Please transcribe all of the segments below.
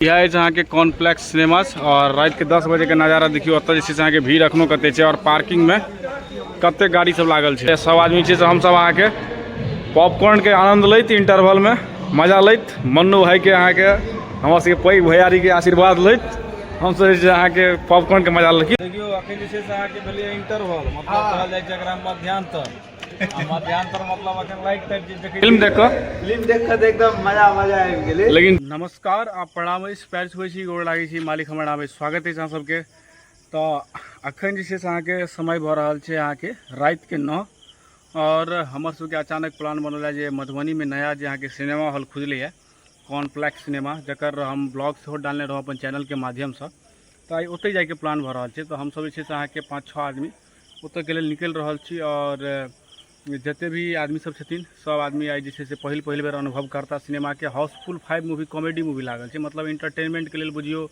इएह अछि अहाँके कॉम्प्लेक्स सिनेमास आओर रातिके 10 बजेके नजारा देखियौ। ओतऽ जे छै से अहाँके भीड़ एखनो कते छै आओर पार्किंगमे कते गाड़ी सब लागल छै। सब आदमी छै से हमसब अहाँके पॉपकॉर्नके आनंद लैत इंटरवलमे मजा लैत मन्नू भाइके अहाँके हमर सबके पैघ भैयारीके आशीर्वाद लैत हमसब जे छै अहाँके पॉपकॉर्नके मजा लैत। देखियौ अखन जे छै से अहाँके भेलैए इंटरवल, मतलब कहल जाइ छै एकरा मध्यांतर। मध्यांतर मतलब अखन लाइट ताइट जे देखै फिल्म देख कऽ, फिल्म देख कऽ तऽ एकदम मजा मजा आबि गेलै। लेकिन नमस्कार आ प्रणाम अछि, पैर छुबै छी, गोर लागै छी, मालिक हमर नाम अछि, स्वागत अछि अहाँ सबके। तऽ अखन जे छै से अहाँके समय भऽ रहल छै अहाँके रातिके 9 आओर हमर सबके अचानक प्लान बनल है जे मधुबनीमे नया जे अहाँके सिनेमा हॉल खुजलैए कॉम्प्लेक्स सिनेमा, जकर हम ब्लॉग सेहो डालने रहौँ अपन चैनलके माध्यमसँ, तऽ आइ ओतहि जाइके प्लान भऽ रहल छै। तऽ हमसब जे छै से अहाँके 5-6 आदमी ओतऽके लेल निकलि रहल छी आओर जते भी आदमी सब छथिन सब आदमी आइ जे छै से पहिल पहिल बेर अनुभव करता सिनेमाके। हाउसफुल 5 मूवी कॉमेडी मूवी लागल छै, मतलब एंटरटेनमेंटके लेल बुझियौ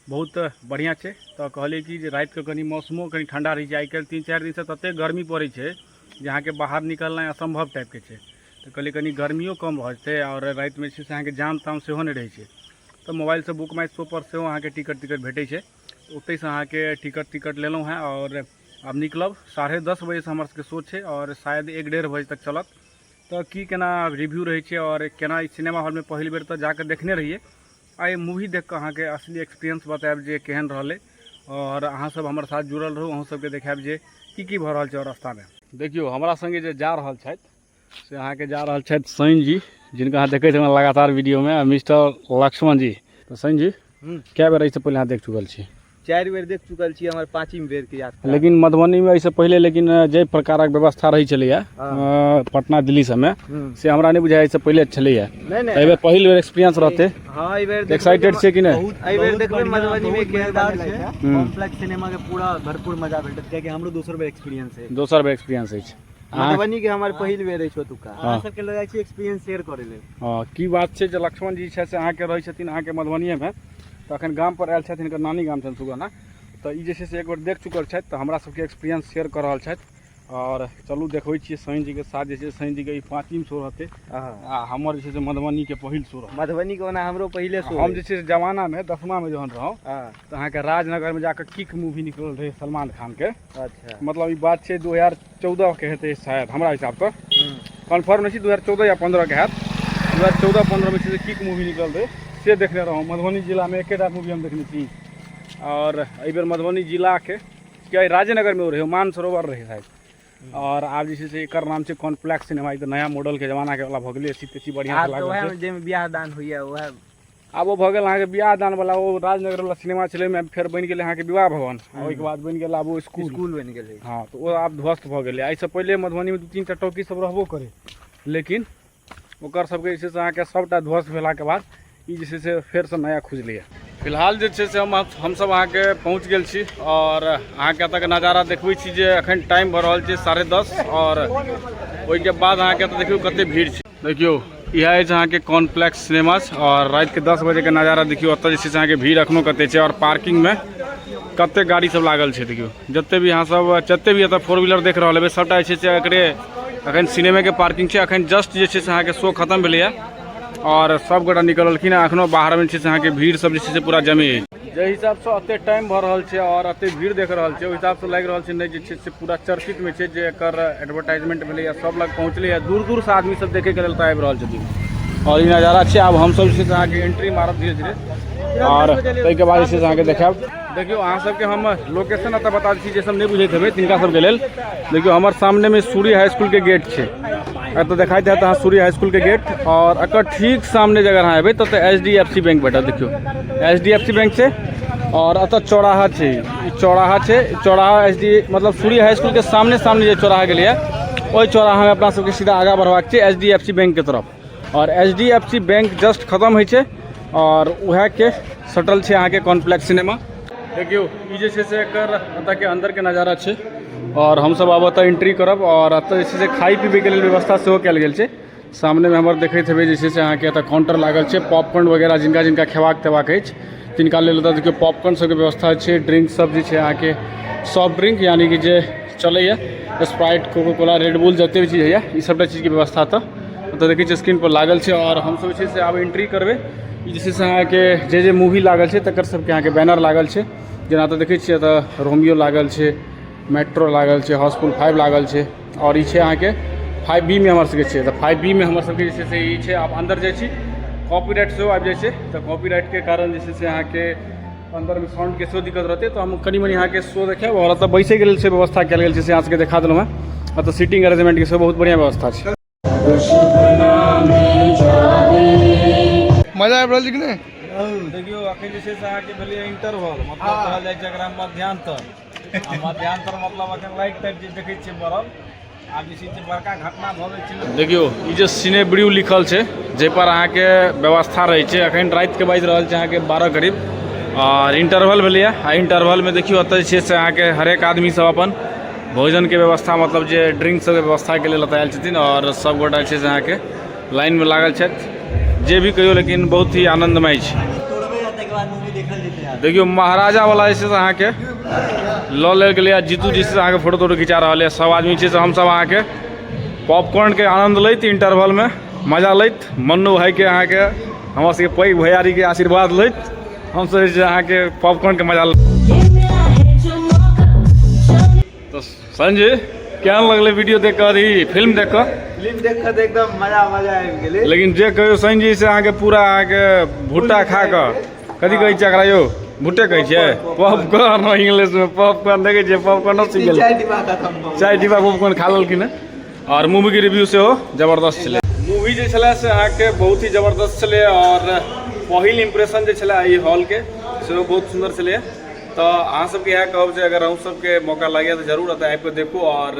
बहुत बढ़िआँ छै। तऽ कहलियै कि जे रातिके कनि मौसमो कनि ठण्डा रहै छै, आइ काल्हि 3-4 दिनसँ ततेक गर्मी पड़ै छै जे अहाँके बाहर निकलनाइ असम्भव टाइपके छै। तऽ कहलियै कनि गर्मियो कम भऽ जेतै आओर रातिमे जे छै से अहाँके जाम ताम सेहो नहि रहै छै। तऽ मोबाइलसँ बुक माइ शो पर सेहो अहाँके टिकट तिकट भेटै छै, ओतहिसँ अहाँके टिकट तिकट लेलहुँ हेँ आओर आब निकलब। 10:30 बजेसँ हमर सबके शो छै आओर शायद 1-1.5 बजे तक चलत। तऽ की केना रिव्यू रहै छै आओर केना ई सिनेमा हॉलमे पहिल बेर तऽ जाकऽ देखने रहियै, आइ मूवी देख कऽ अहाँके असली एक्सपीरियंस बतायब जे केहन रहलै। आओर अहाँ सब हमर साथ जुड़ल रहू, अहूँ सबके देखायब जे की की भऽ रहल छै। आओर रास्तामे देखियौ हमरा सङ्गे जे जा रहल छथि से अहाँके जा रहल छथि सैन जी, जिनका अहाँ देखैत हेबै लगातार वीडियोमे, मिस्टर लक्ष्मण जी। तऽ सैन जी, कए बेर एहिसँ पहिले अहाँ देख चुकल छी? 4 बेर देख चुकल छी, हमर 5वीं बेर के यात्रा। लेकिन मधुबनीमे एहिसँ पहिले लेकिन जाहि प्रकारक व्यवस्था रहै छलैए पटना दिल्ली सबमे से हमरा नहि बुझाइ एहिसँ पहिले छलैए। नहि नहि, एहि बेर पहिल बेर एक्सपीरियंस रहतै। हाँ, एहि बेर एक्साइटेड छियै कि नहि? एहि बेर देखबै मधुबनीमे केहन बनल छै। कॉम्प्लेक्स सिनेमा के पूरा भरपूर मजा भेटत, कियाकि हमरो दोसर बेर एक्सपीरियंस है। दोसर बेर एक्सपीरियंस अछि मधुबनी के, हमर पहिल बेर अछि ओतुका। अहाँ सबके लऽ जाइ छी एक्सपीरियंस शेयर करै लेल। हँ, की बात छै जे लक्ष्मण जी छै से अहाँके रहै छथिन अहाँके मधुबनिएमे, तऽ अखन गाम पर आयल छथिन, हिनकर नानी गाम छनि सुगौना। तऽ ई जे छै से एक बेर देख चुकल छथि तऽ हमरा सबके एक्सपीरियंस शेयर कऽ रहल छथि। आओर चलू देखबै छियै सैन जीके साथ जे छै सैन जीके ई 5वीं शो रहतै आ हमर जे छै से मधुबनीके पहिल शो रहतै। मधुबनीके ओना हमरो पहिले शो। हम जे छै से जमानामे 10मामे जहन रहौं तऽ अहाँके राजनगरमे जाकऽ किक मूवी निकलल रहै सलमान खानके। अच्छा। मतलब ई बात छै 2014 के हेतै शायद, हमरा हिसाबसँ कन्फर्म नहि छी, 2014 या 15 के हैत। 2014-15 मे छै से किक मूवी निकलल रहै, से देखने रहौं। मधुबनी जिलामे एकेटा मूवी हम देखने छी। आओर एहिबेर मधुबनी जिलाके किया राजेनगरमे ओ रहै, मानसरोवर रहै शायद। आओर आब जे छै से एकर नाम छै कॉम्प्लेक्स सिनेमा। ई तऽ नया मॉडलके जमानाके वाला भऽ गेलै, एसी तेसी बढ़िआँ आब तऽ लागल वएह छै। जाहिमे बियाह दान होइए वएह आब ओ भऽ गेल अहाँके बियाह दान वाला, ओ राजनगर वाला सिनेमा छलै, ओहिमे फेर बनि गेलै अहाँके विवाह भवन, ओहिके बाद बनि गेल आब ओ स्कूल, स्कूल बनि गेलै। हँ, तऽ ओ आब ध्वस्त भऽ गेलै। एहिसँ पहिले मधुबनीमे 2-3 टा टॉकी सब रहबो करै, लेकिन ओकर सबके जे छै से अहाँके सबटा ध्वस्त भेलाके बाद ई जे छै से फेरसँ नया खुजलैए। फिलहाल जे छै से हमसब अहाँके पहुँच गेल छी आओर अहाँके एतऽके नजारा देखबै छी जे एखन टाइम भऽ रहल छै 10:30 आओर ओहिके बाद अहाँके एतऽ देखियौ कते भीड़ छै। देखियौ इएह अछि अहाँके कॉम्प्लेक्स सिनेमास आओर रातिके 10 बजेके नजारा देखियौ। ओतऽ जे छै से अहाँके भीड़ एखनो कते छै आओर पार्किंगमे कते गाड़ी सब लागल छै। देखियौ जते भी अहाँ सब जते भी एतऽ 4 व्हीलर देख रहल हेबै सबटा जे छै से एकरे अखन सिनेमेके पार्किंग छै। अखन जस्ट जे छै से अहाँके शो खतम भेलैए आओर सब गोटा निकललखिन हँ, एखनो बाहरमे जे छै से अहाँके भीड़ सब जे छै से पूरा जमे अछि। जाहि हिसाबसँ एते टाइम भऽ रहल छै आओर एते भीड़ देख रहल छै ओहि हिसाबसँ लागि रहल छै नहि जे छै से पूरा चर्चितमे छै जे एकर एडवर्टाइजमेंट भेलैए, सब लग पहुँचलैए, दूर दूरसँ आदमी सब देखैके लेल तऽ आबि रहल छथिन। आओर ई नजारा छै। आब हमसब जे छै से अहाँके एंट्री मारब धीरे धीरे आओर ताहिके बाद जे छै से अहाँके देखायब। देखियौ अहाँ सबके हम लोकेशन एतऽ बता दै छी जे सब नहि बुझैत हेबै तिनका सबके लेल। देखियौ हमर सामनेमे सूर्य हाई स्कूलके गेट छै, एतऽ देखाइत हैत अहाँ सूर्य हाई स्कूलके गेट, आओर एकर ठीक सामने जे अगर अहाँ एबै तऽ HDFC bank भेटत। देखियौ HDFC bank छै आओर एतऽ चौराहा छै, ई चौराहा छै, चौराहा एच डी मतलब सूर्य हाई स्कूलके सामने सामने जे चौराहा गेलैए ओहि चौराहामे अपना सबके सीधा आगाँ बढ़बाक छै HDFC बैंकके तरफ। आओर HDFC bank just खतम होइ छै आओर उएहके सटल छै अहाँके कॉम्प्लेक्स सिनेमा। देखियौ ई जे छै से एकर एतऽके अन्दरके नजारा छै आओर हमसब आब एतऽ एंट्री करब आओर एतऽ जे छै से खाइ पीबैके लेल व्यवस्था सेहो कयल गेल छै। सामनेमे हमर देखैत हेबै जे छै से अहाँके एतऽ काउंटर लागल छै, पॉपकॉर्न वगैरह जिनका जिनका खेबाक तेबाक अछि तिनका लेल एतऽ देखियौ पॉपकॉर्न सबके व्यवस्था छै। ड्रिंक सब जे छै अहाँके सॉफ्ट ड्रिंक यानी कि जे चलैए स्प्राइट, कोको कोला, रेडबुल जते भी चीज होइए ई सबटा चीजके व्यवस्था एतऽ देखै छियै स्क्रीन पर लागल छै। आओर हमसब जे छै से आब एंट्री करबै। ई जे छै से अहाँके जे जे मूवी लागल छै तकर सबके अहाँके बैनर लागल छै। जेना तऽ देखै छियै तऽ रोमियो लागल छै, मेट्रो लागल छै, हाउसफुल 5 लागल छै। आओर ई छै अहाँके 5B मे हमर सबके छै। तऽ 5B मे हमर सबके जे छै से ई छै। आब अन्दर जाइ छी, कॉपीराइट सेहो आबि जाइ छै, तऽ कॉपीराइटके कारण जे छै से अहाँके अन्दरमे साउंडके सेहो दिक्कत रहतै। तऽ हम कनि मनि अहाँके शो देखायब। आओर एतऽ बैसैके लेल से व्यवस्था कयल गेल छै, से अहाँ सबके देखा देलहुँ हेँ। एतऽ सीटिंग अरेंजमेंटके सेहो बहुत बढ़िआँ व्यवस्था छै। मजा आबि रहल छै कि नहि? देखियौ अखन जे छै से अहाँके भेलैए इंटरवल, मतलब कहल जाइ छै एकरा मध्यांतर। आ मध्यांतर मतलब अखन लाइट टाइट जे देखै छियै बरल, आब जे छै से बड़का घटना भऽ गेल छै। देखियौ ई जे सिनेब्रू लिखल छै जाहिपर अहाँके व्यवस्था रहै छै। अखन रातिके बाजि रहल छै अहाँके 12 करीब, आओर इंटरवल भेलैए। आ इंटरवलमे देखियौ एतऽ जे छै से अहाँके हरेक आदमी सब अपन भोजनके व्यवस्था, मतलब जे ड्रिंक सबके व्यवस्थाके लेल एतऽ आयल छथिन। आओर सब गोटा जे छै से अहाँके लाइनमे लागल छथि। जे भी कहियौ लेकिन बहुत ही आनन्दमय छै। देखियौ महाराजा वाला जे छै से अहाँके लऽ लेल गेलै। आ जीतू जे छै से अहाँके फोटो तोटो खिंचा रहल यऽ। सब आदमी छै से हमसब अहाँके पॉपकॉर्नके आनन्द लैत इंटरवलमे मजा लैत मन्नू भाइके अहाँके हमर सबके पैघ भैयारीके आशीर्वाद लैत हमसब जे छै अहाँके पॉपकॉर्नके मजा। तऽ संजय, केहन लगलै वीडियो देख कऽ, ई फिल्म देख कऽ? फिल्म देख कऽ तऽ एकदम मजा मजा आबि गेलै। लेकिन जे कहियौ संजय से अहाँके पूरा अहाँके भुट्टा खा कऽ, कथी कहै छियै एकरा यौ? भुट्टे कहै छियै? पॉपकॉर्न, इंग्लिशमे पॉपकॉर्न। देखै छियै पॉपकॉर्नो सीख गेल। 4 डिब्बा खतम भऽ गेल। 4 डिब्बा पॉपकॉर्न खा लेलखिन हँ। आओर मूवीके रिव्यू सेहो जबरदस्त छलै। मूवी जे छलै से अहाँके बहुत ही जबरदस्त छलै, आओर पहिल इम्प्रेशन जे छलै एहि हॉलके सेहो बहुत सुन्दर छलै। तऽ अहाँ सबके इएह कहब जे अगर अहूँ सबके मौका लागैए तऽ जरूर एतऽ आबिकऽ देखू। आओर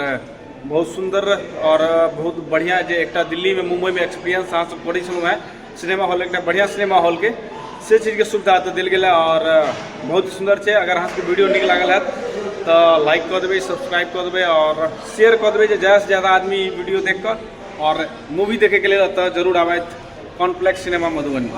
बहुत सुन्दर आओर बहुत बढ़िआँ जे एकटा दिल्लीमे मुम्बइमे एक्सपीरियंस अहाँ सब करै छलहुँ हेँ सिनेमा हॉल, एकटा बढ़िआँ सिनेमा हॉलके से चीजके सुविधा एतऽ देल गेलै आओर बहुत सुन्दर छै। अगर अहाँ सबके वीडियो नीक लागल हैत तऽ लाइक कऽ देबै, सब्सक्राइब कऽ देबै आओर शेयर कऽ देबै जे ज्यादासँ ज्यादा आदमी ई वीडियो देख कऽ आओर मूवी देखैके लेल एतऽ जरूर आबथि, कॉम्प्लेक्स सिनेमा मधुबनी।